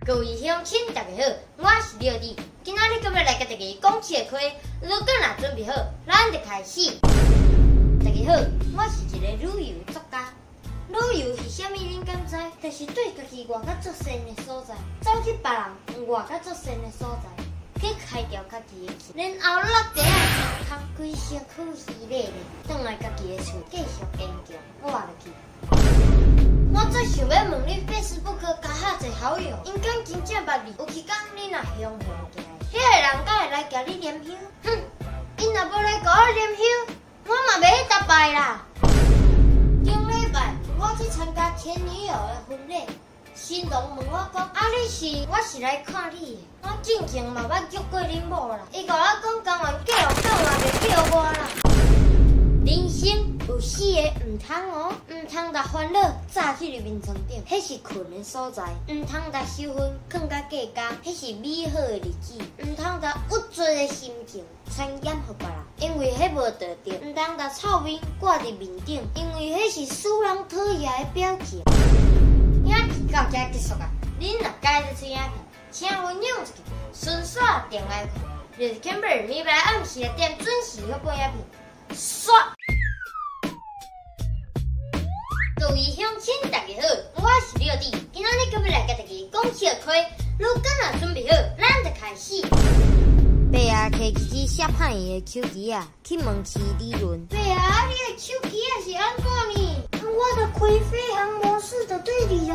各位鄉親，大家好，我是廖弟。今仔日閣欲來共大家講笑話，如果若準備好，咱就開始。大家好，我是一个旅遊作家。旅遊是啥物？恁敢知？就是對家己活甲足善的所在，走去別人活甲足善的所在，去開著家己的氣，然後落地仔天空，規身軀虛咧咧，轉來家己的厝，繼續堅強活落去。我最想欲問你，Facebook 加遐濟好友，𪜶敢真正捌你？有一工你若雄雄起來，彼个人敢會來共你念香？哼，𪜶若無來共我念香，我嘛袂去搭拜啦。頂禮拜我去參加前女友的婚禮，新郎問我講：啊，你是？我是來看你的。我進前嘛捌約過恁某啦，伊共我講甘願嫁予狗嘛袂叫我啦。人生有四个毋通哦，毋通共煩惱紮去佇眠床頂，彼是睏的所在；毋通共羞恨囥甲隔工，彼是美好的日子；毋通共鬱卒的心情傳染予別人，因為彼無道德；毋通共臭面掛佇面頂，因為彼是使人討厭的表情。影片到遮結束啊！恁若佮意這喙影片，請分享出去，順紲定來看。就是 Kimber 每擺暗時6點準時發布影片。煞！各位鄉親，大家好，我是廖弟。今仔日閣欲來共大家講笑話，如果若準備好，咱就開始。伯仔提起支摔歹去的手機仔，去問起理論。伯仔，你的手機仔是按怎呢？我著開飛行模式就對了。